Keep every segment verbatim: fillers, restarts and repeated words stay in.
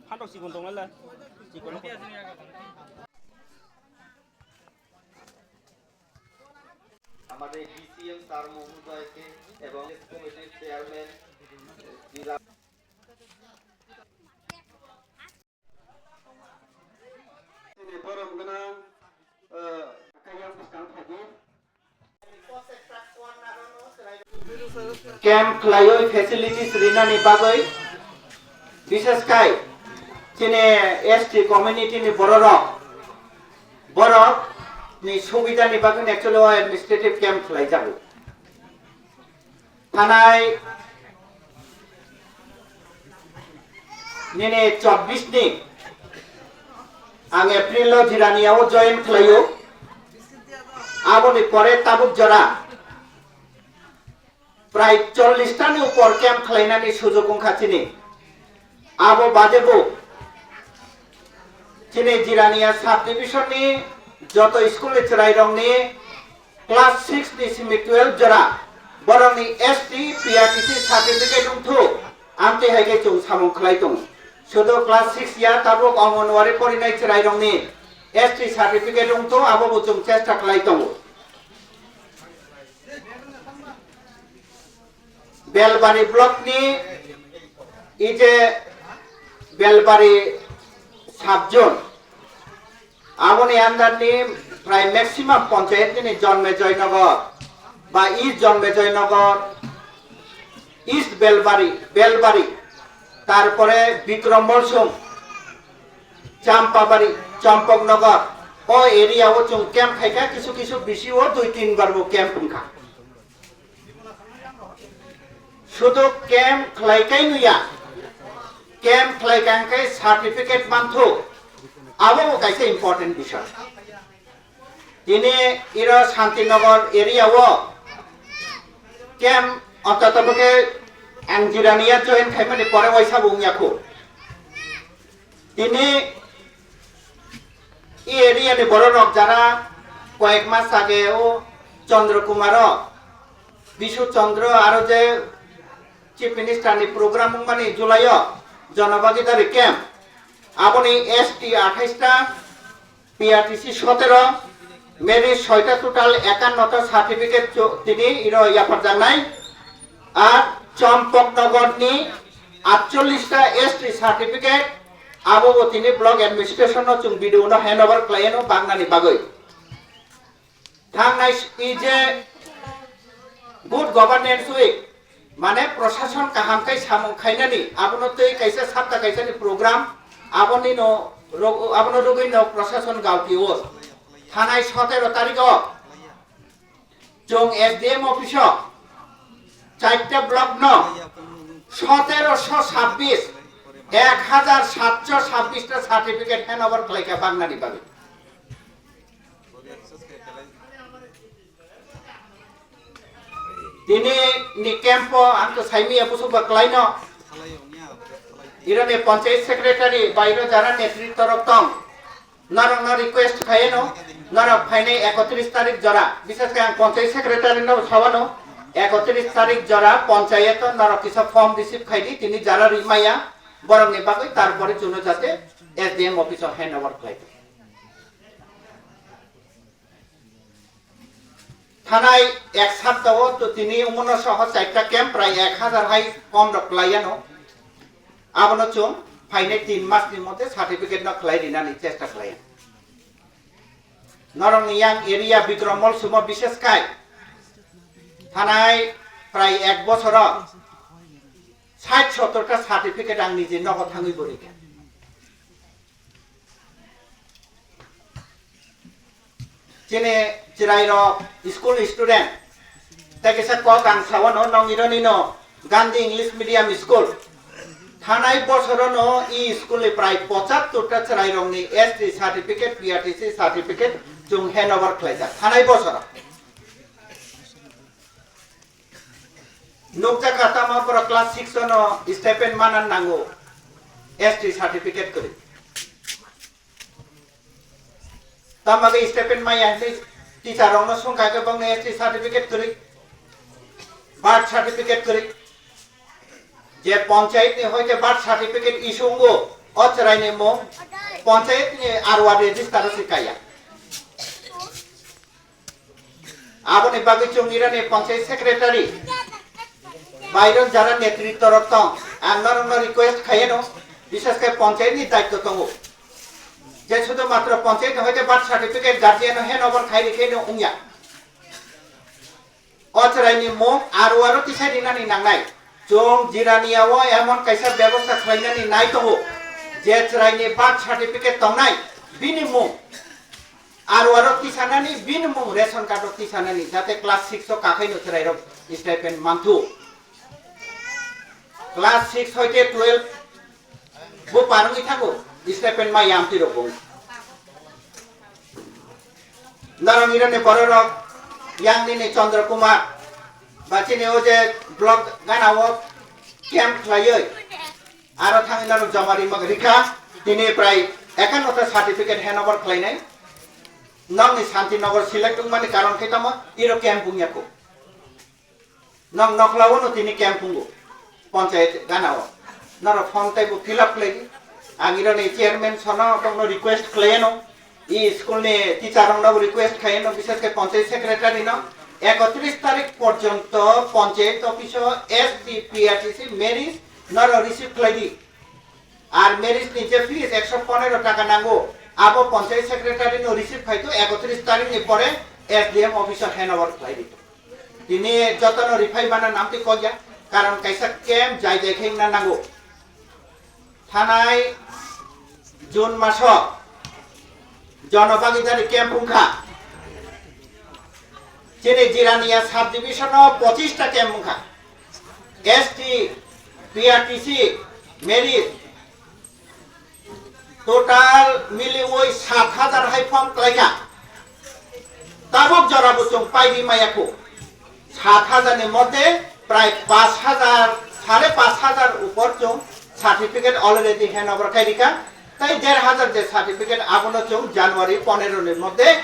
Phantok chikon tongnai le, chikon. আমাদের DCM sir মহোদয়কে এবং কমিটির chairman dealer Borok gwnang, eh, kayang bwskang phaidi. Camp khlaiwi facilities rinani bagwi, bishes khai chini S T community ni bororok, borok ni subida ni bagwi actually o administrative camp khlaijago. Thanai nini chobbish ni ang April o Jirania o join khlaio. Aboni pore tabuk jora prai chollish ta ni upor camp khlainani sujog wngkha chini. Abo bade bo chini Jirania subdivision ni joto school ni chwrairokni class six ni simi twelve jora borokni S T P R T C certificate wngthu, amtwi hai khe chwng samung khlai tongo. Sudo class six ya tabuk Anganwadi porinai chwrairokni S T certificate wngthu, abo bo chwng chesta khlai tongo. Belbari block ni ije Belbari sub zone, aboni under ni prai maximum panchayat ni Jonmejoy Nagar ba East Jonmejoy Nagar, East Belbari, Belbari, tarpore Bikram Molsum, Champabari, Champaknagar, o area o chwng camp khaikha, kisu kisu bisi o dui tin bar bo camp wngkha. Sudu camp khlai kai nuya, camp khlai kang khe certificate manthu, abo bo kaisa important bisoi. Tini iro Shantinagar area o camp ontoto bokhe ang Jirania join khaimani pore waisa bo wngya kho. Tini e area ni borok rok jara koyek mas age o Chandra Kumar o, Bishu Chandra aro je Chief Minister ni program wngmani July o Janabagidari camp, aboni S T athais ta, P R T C sotero, merit soita, total ekanno ta certificate cho-, tini iro yapharjaknai. Ar Champaknagar ni atchollish ta S T certificate, abo bo tini block administration no chwng B D O no handover khlai anw bangnani bagwi. Thangnai s-, ije Good Governance Week, mane prosason kaham khai samung khainani, abono tei kaisa sapta kaisani program, aboni no ro-, abono rogwi no prosason gauti o. Thanai sotero tarikh o chwng S D M office o charta block no sotero sho sabbish, ek hajar satso sabbish ta certificate handover khlaikha bangnani bagwi. Tini ni camp o ang to saimi ya busuk ba klaino. Iro ni panchayat secretary ba iro jara netritw rok tong. Norok no request khaino. Norok phainai ekotris tarik jora. Bishes khe ang panchayat secretary no sawano. Ekotris tarik jora panchayat o norok kisa form receive khaidi. Tini jara rimaya. Borok ni bagwi tarpore chuno jate S D M office o handover khlai. Thanai ek sapta o to tini umono soho chaita camp prai ek hajar hai kom rok khlai ano. Abono chwng phainai tin mas ni mote certificate no khlai rinani chesta khlai. Norok ni yang area Bikram Molsum o bishes khai thanai prai ek bosoro sait sottor ta certificate ang niji nogo thangwi bo rikha. Chini chwrairok school student, tei kisa kok ang sawano nong ironi no Gandhi English Medium School. Thanai bosorono e school ni prai pochattor ta chwrairokni S T certificate, P R T C certificate chwng handover khlaijak. Thanai bosoro. Nukjakha tamo borok class six no stipend manan nango, S T certificate kwrwi. Tamo bagwi stipend maya hinwi teacher rokno sungkha khe bongni S T certificate kwrwi, birth certificate kwrwi. Je panchayat ni hoite birth certificate issue wngo, o chwraini mung panchayat ni R O R register o se kaiya. Aboni bagwi chwng irani panchayat secretary Byron jara netritto rok tong, ang norokno request khaieno, bishes khe panchayat ni daitto tongo. Je sudhu matro panchayat ni hoite birth certificate guardian no hand over khai rikhe no wngya. O chwraini mung R O R o tisai rinani nangnai. Chwng Jirania o emon kaisa bebosta khlainani nai tongo, je chwraini birth certificate tongnai, bini mung R O R o tisanani, bini mung ration card o tisanani, jate class six o kakhai no chwrai rok stipend manthu. Class six hoite twelve bo parwngwi thango, stipend ma yamtwi rok bo. Norok ironi bororok yang nini Chandra Kumar ba chini o je block gana o camp khlaiwi aro thangwi norok joma rima rikha, tini prai ekanno ta certificate hand over khlainai. Nokni Santinagar select wngmani karon khe tamo iro camp wngya kho. Nong nokla o no tini camp pungo, panchayat gana o. Norok form taibo fill up khlai di. Ang ironi chairman sono tongno request khlai ano. I school ni teacher rok no request khlai ano, bishes khe panchayat secretary no. Ekotris tarik porjonto panchayat office o S T P R T C merit norok receive khlai di. Ar merit ni je fees ekso ponero taka nango, abo panchayat secretary no receive khai to ekotris tarik ni pore S D M office o hand over khlai di. Tini jotono rifai mana namtwi kokya, karon kaisa camp jai jai khe wngna nango. Thanai June maso jono bagidari camp wngkha. Chini Jirania subdivision o pochis ta camp wngkha. S T, P R T C, merit, total miliwi sat hajar hai form klaikha. Tabuk jora bo chwng paidi maya kho. Sat hajar ni moddhe prai pash hajar, sare pash hajar upor chwng certificate already hand over khai rikha. Tai der hajar je certificate abono chwng January ponero ni moddhe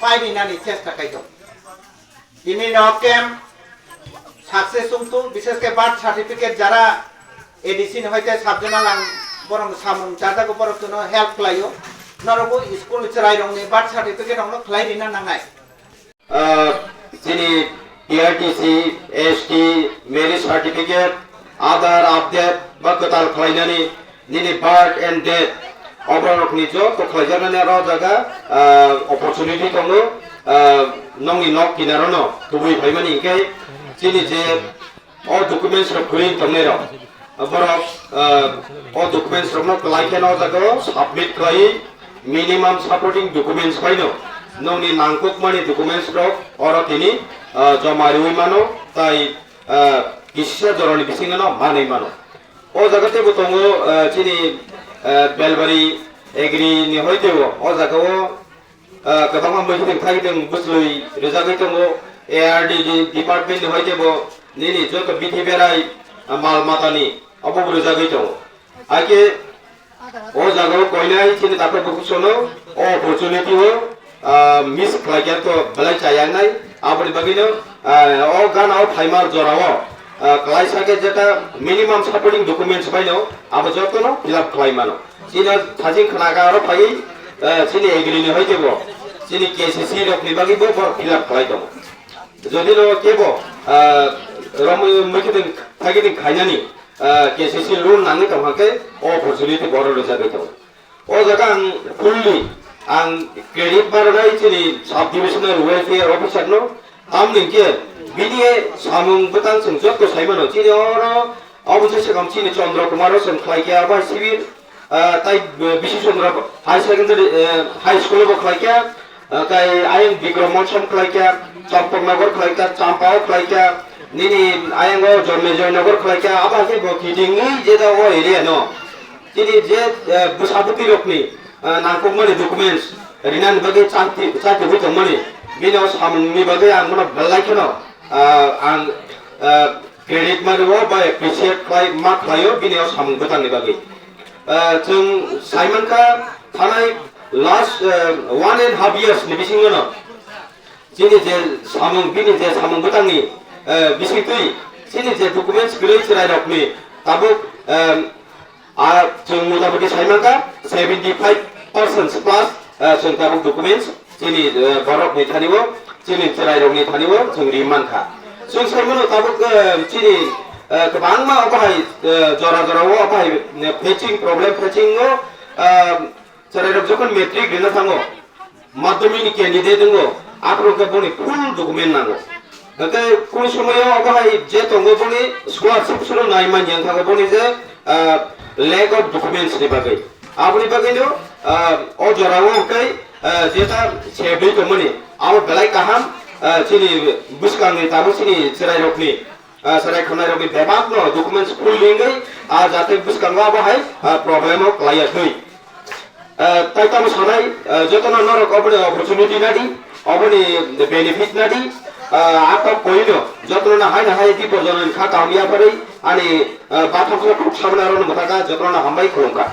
paidi nani chesta khai tong. Tini no camp success wngthung, bishes khe birth certificate jara A D C ni hoite subjonal ang borok samung chajago, borok chwngno help khlaio. Norokbo school chwrai rokni birth certificate rokno khlai rina nangnai. Ah, chini P R T C, S T, marriage certificate, Aadhaar update ba kwtal khlainani nini birth and death, oborokni joto khlaijaknani aro o jaga, ah, opportunity tongo, ah, nongni nok kinarono tubui phaimani hinkhe chini je o documents rok kwrwi tongnairok, borok, ah, o documents rokno kwlai kheno o jagao submit khlai, minimum supporting documents baino nongni nangkukmani documents rok oro tini, ah, joma riwi mano, tai, ah, kisisa jorani bisingno manwi mano. O jaga teibo tongo, ah, chini, ah, Belbari agri ni hoi teibo o jagao, ah, kwbangma muikhwtwng thaikhe tong bwchlwi rwjagwi tongo, A R D ni department ni hoi teibo nini joto bithi berai, ah, mal matani obo bo rwjagwi tongo. Haikhe o jagao koinai chini takhuk bukhuk sono o opportunity o, ah, miss khlai khe to belai chaya wngnai. Aboni bagwino, ah, o gana o phaima jorao, ah, klaisa khe jeta minimum supporting documents baino abo jotono fill up khlai mano. Chini thajing khna ka aro phai, ah, chini agri ni hoi teibo chini K C C rok ni bagwi bo borok fill up khlai tongo. Jodi no kebo, ah, romwi muikhwtwng thaikhe tong khainani, ah, K C C loan nangwi tong hwnkhe o opportunity borok rwjagwi tongo. O jaga ang fully ang credit barnai chini sub divisional welfare officer no, tamni hwnkhe bini samung bwtang chwng joto sai mano. Chini oro obo se sekam chini Chandra Kumar o chwng khlai khe abo hai civil, ah, tai, eh, Bisu Chandra High Secondary, eh, High School bo khlai khe, ah, tai ayang Bikram Molsom khlai khe, Champaknagar khlai khe, Champao khlai khe, nini ayang o Janmejoy Nagar khlai khe, abo hai khe bo kitingwi jeta o area no. Chini je, eh, bwsa bwtwi rokni, eh, nangkukmani documents rinani bagwi chati, chati bui tongmani, bini o samungni bagwi ang bono belai kheno, ah, ang, ah, credit ma rwo ba appreciate khlai ma khlaio bini o samung bwtangni bagwi. Ah, chwng saimankha thanai last, ah, one and half years ni bisingo no chini je samung, bini je samung bwtangni, ah, bisingtwi chini je documents kwrwi chwrairokni tabuk, ah, Ah, chwng motamoti sai mankha seventy five percent plus, ah, chwng tabuk documents chini, ah, borok ni thani o, chini chwrai rok ni thani o chwng ri mankha. Chwng sai mano tabuk, ah, chini, ah, kwbangma obo hai, ah, jora jora o obo hai, ah, facing problem facing o, ah, chwrai rok jokhon matric rina thango, madhyamik ni candidate wngo, aphuru khe boni full document nango. Hwnkhe kunu somoyo obo hai je tongo boni scholarship suno nai manya wngkha boni je, ah, lack of documents ni bagwi. Aboni bagwino, ah, o jorao hwnkhe, ah, jeta sebwi tongmani abo belai kaham, ah, chini bwskangni tabuk chini chwrairokni ah, chwrai khwnai rokni bebak no documents full wngwi, ah, jate bwskango abo hai, ah, problem o kwlai ya thwi. Ah, tai tamo sanai, ah, jotono norok oboni opportunity nadi, oboni benefit nadi, ah, a kok koi no jotono na hai na hai di borjono kha kaham ya pharwi ani, ah, bathang kok kok sabna rok no motaka jotono na hambai khulumkha.